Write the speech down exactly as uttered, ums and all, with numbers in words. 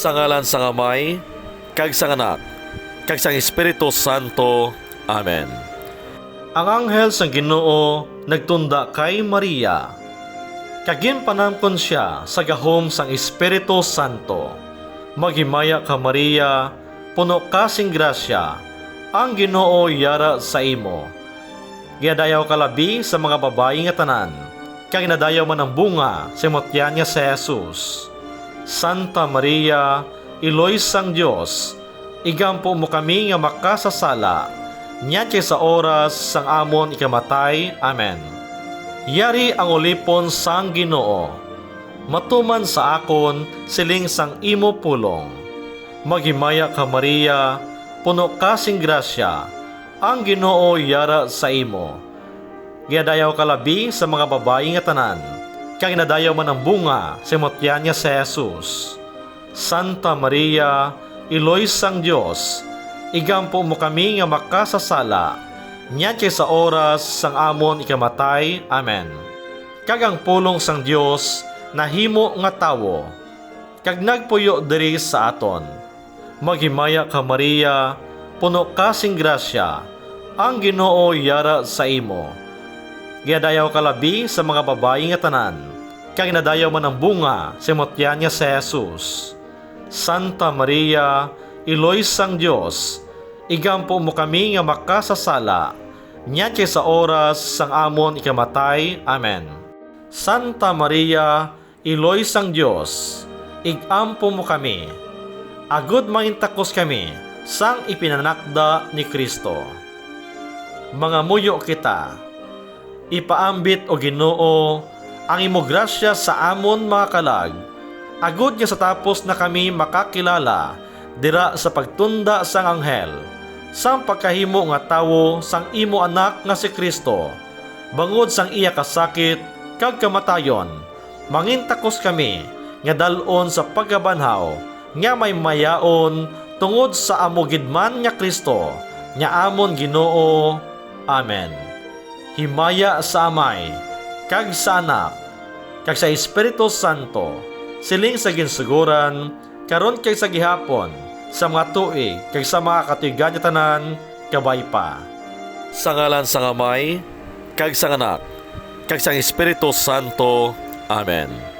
Sa ngalan sang Amay, kag sang Anak, kag sang Espiritu Santo. Amen. Ang anghel sang Ginoo nagtunda kay Maria, kag ginpanamkon sia sa gahom sang Espiritu Santo. Maghimaya ka, Maria, puno ka sing grasya, ang Ginoo yara sa imo. Ginadayaw ka labi sa mga babayi nga tanan, kag ginadayaw man ang bunga sa imo tiyan nga si Jesus. Santa Maria, Iloy sang Dios, igampo mo kami nga makasasala, niyan kay sa oras sang amon ikamatay. Amen. Yari ang ulipon sang Ginoo, matuman sa akon siling sang imo pulong. Maghimaya ka, Maria, puno ka sing grasya, ang Ginoo yara sa imo. Ginadayaw ka labi sa mga babayi nga tanan, kag ginadayaw man ang bunga sa imo tiyan nga si Jesus. Santa Maria, Iloy sang Dios, igampo mo kami nga makasasala, niyan kay sa oras sang amon ikamatay. Amen. Kag ang pulong sang Dios nahimo nga tawo, kag nagpuyo diri sa aton. Maghimaya ka, Maria, puno ka sing grasya, ang Ginoo yara sa imo. Ginadayaw ka labi sa mga babayi nga tanan, kag ginadayaw man ang bunga sa imo tiyan nga si Jesus. Santa Maria, Iloy sang Dios, igampo mo kami nga makasasala, niyan kay sa oras sang amon ikamatay. Amen. Santa Maria, Iloy sang Dios, igampo mo kami, agod mangintakos kami sang ipinanakda ni Cristo. Mangamuyo kita. Ipaambit, O Ginoo, ang imo grasya sa amon mga kalag, agod nga sa tapos na kami makakilala dira sa pagtunda sang anghel, sang pagkahimo nga tawo sang imo Anak nga si Cristo, bangod sang iya kasakit kag kamatayon, mangintakos kami nga dal-on sa pagkabanhaw nga may mayaon tungod sa amo gid man nga Cristo, nga amon Ginoo. Amen. Himaya sa Amay, kag sa Anak, kag sa Espiritu Santo, siling sa ginsugoran, karon kag sa gihapon, sa mga tuig, kag sa mga katuigan nga tanan, kabay pa. Sa ngalan sang Amay, kag sang Anak, kag sang Espiritu Santo. Amen.